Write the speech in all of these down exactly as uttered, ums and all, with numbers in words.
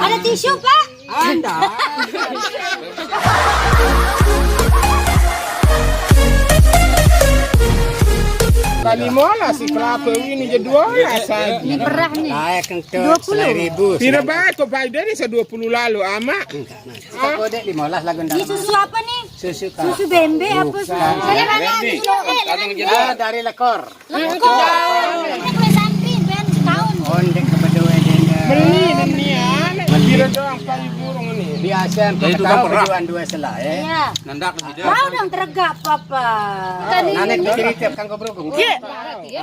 Ada tisu, Pak? Anda. Kali mola si kelapa ini jadi dua belas saja. Ini perah nih. Naik engke dua puluh. Pira bae kok bae dari sa dua puluh lalu, Amak? Enggak, nah. Kita kode lima belas lagu. Ini susu apa nih? Susu bembe apa susu? Bukan. Dari mana? Dari mana? Ah, dari Lekor. Lekor. Ini kue samping, ben setahun. Onde ke bedoe dende. Beli nenian, kira doang payu burung ini. Biasa. Jadi tukang perah. Bejuan dua selai. Iya. Nandak di situ. Tahu dong teregak, Papa. Nanek cerita kang gobrogong. Iya.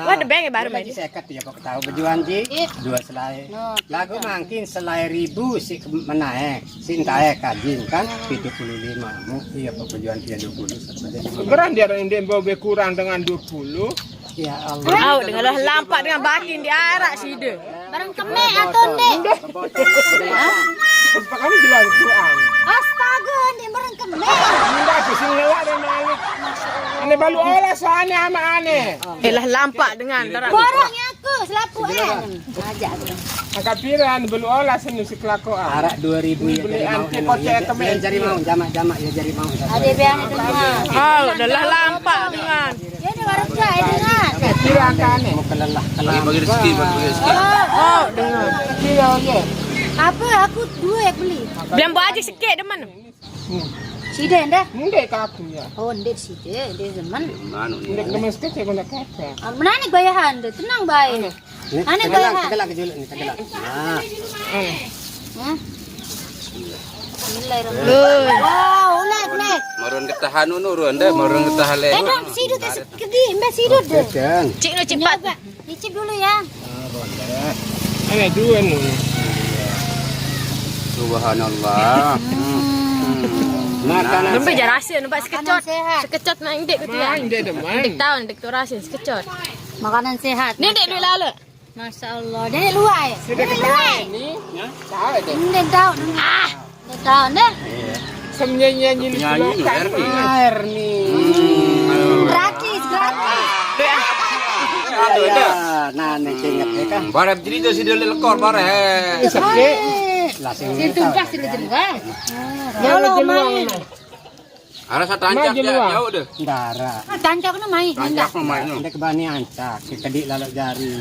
Wah, ada benge baru main. Sekat ya, kok tahu bejuan ji. Iya. Dua selai. Lagu mangkin selai ribu si menaik, si entae kajin kan tujuh puluh lima. Mu iya, kok bejuan dia dua puluh. Sekarang dia yang dia bawa kurang dengan dua puluh. Ya Allah. Au, dengan lah lampak dengan batin di arak side. Bareng kemek atau ndek? Pakane jelas Quran. Astaga, ndek bareng kemek. Ndak ke sing ngelak dan malik. Ane balu olah soalnya ama ane. Elah lampak dengan darah. Boroknya aku selaku eh. Ajak aku. Angkat piran balu olah senu si kelakoan. Arak dua ribu ya. Beli jadi mau, anti kocek ya, temen. Ya, jadi mau, jamak-jamak ya, jadi mau. Ada biang itu mah. Au, dah lah lampak dengan. Ya, ini warung saya dengan. Kira angkane. Mau kelelah, kelelah. Bagi, bagi rezeki, bagi, bagi rezeki. Oh, dengan. Kira, oke. Apa aku dua yang beli? Belum buat aja sikit, demen. Side ndah? Ndek kaku ya. Oh, ndek side, ndek demen. Ndek demen sikit, saya kena kata. Ah, menanik bayahan deh, tenang bae. Ane tegelak, bayahan. Tegelak ke juluk ni, tegelak. Nah. Hah? Bismillahirrahmanirrahim. Wow, ulat, ulat. Marun ketahan unu, ru anda, marun ketahan le. Eh, Bang, sidut, eh, kedi, mbak sidut deh. Oke, Cang. Cik, no, cepat. Nyoba. Icip dulu ya. Ada dua ni. Subhanallah. Hmm. Makanan. Nampak je rasa, nampak sekecot. Makanan sehat. Sekecot nak indik tu ya. Indik demen. Indik tahu, indik tu rasa sekecot. Makanan sehat. Ni indik dulu lalu. Masya Allah. Dia luai. Dia luai. Ni, ya? Tahu deh. Dia tahu. Ah. Dia tahu deh. Iya. Semnyanyi-nyanyi. Penyanyi tu, Erni. Erni. Gratis, gratis. Ada, ada. Nah, ni inget ya kan. Barep cerita si dia lekor, barep. Sakit. Lah, sing tumpah si jeluang. Ya Allah, main. Ada satu ancak dia jauh deh. Ndara. Tancak nu mai. Tancak nu mai nu. Ndek bani ancak, si kedik lalok jari.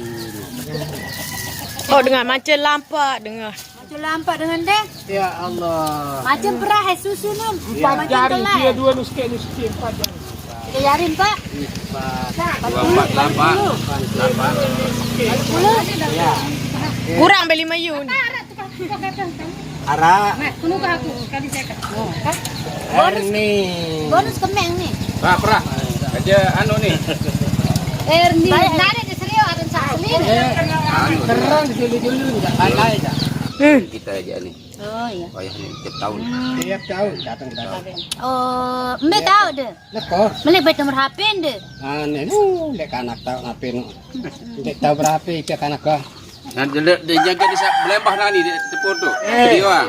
Oh, dengan macam lampak, dengan. Macam lampak dengan deh. Ya Allah. Macam perah es susu nu. Empat jari, dia dua nu sikit, nu sikit, empat jari. Tiga jari, Pak. Empat. Dua, empat, lapan. Lapan. Sepuluh. Ya. Kurang beli mayun. Arak. Nah, kunu ke aku, kali saya. Erni. Bonus kemeng ni. Perah, perah. Aja anu ni. Erni. Baik, nada di serius, ada saksi ni. Eh, terang di sini dulu, enggak pandai dah. Kita aja ni. Oh, iya. Wayah ni tiap tahun. Tiap tahun datang, datang. Oh, mbe tahu deh. Lekor. Mele bae nomor H P nde? Ane, uh, ndek kanak tahu H P nu. Ndek tahu berapa iki kanak kah? Nah, dia, dia jaga di sa-, belembah nani, dia tepur tu. Eh. Dia orang.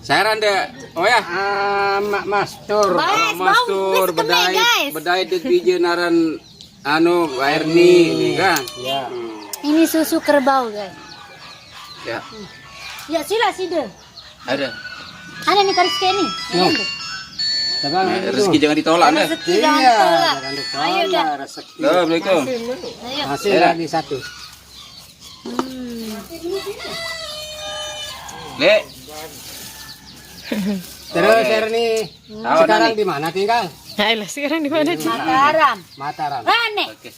Saya randa, oh ya. Ah, Mak Mastur. Guys, Mak Mastur, bau, wis kena, bedai, guys. Bedai dia kerja naran, anu, Erni, ni kan? Ya. Hmm. Ini susu kerbau, guys. Ya. Ya, sila sida. Ada. Ada ni karis ke ni. No. Ada. Nah, rezeki jangan ditolak, nah. Rezeki jangan ditolak. Iya, jangan ditolak. Ayo, dah. Rezeki. Assalamualaikum. Ayo. Hasil lagi satu. Hmm. Lek. Terus, Erni, sekarang di mana tinggal? Ayolah, sekarang di mana tinggal? Mataram. Mataram. Aneh. Oke.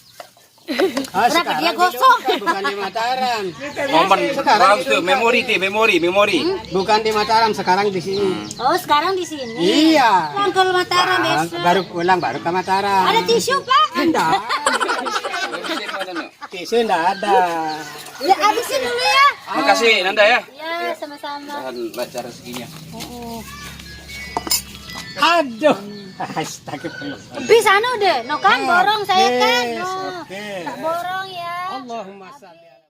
Ah, kenapa sekarang dia gosong? Bukan di Mataram. Momen. Sekarang di Sunter. Memori, ti, memori, memori. Hmm? Bukan di Mataram, sekarang di sini. Oh, sekarang di sini. Iya. Pulang ke Mataram besok. Baru pulang, baru ke Mataram. Ada tisu, Pak? Enggak. Tisu enggak ada. Ya, habisin dulu ya. Makasih, Nanda ya. Ya, sama-sama. Mudahan lancar rezekinya. Heeh. Aduh. Astagfirullah. Bis anu deh, no kan borong saya kan. No. Oke. Tak borong ya. Allahumma shalli.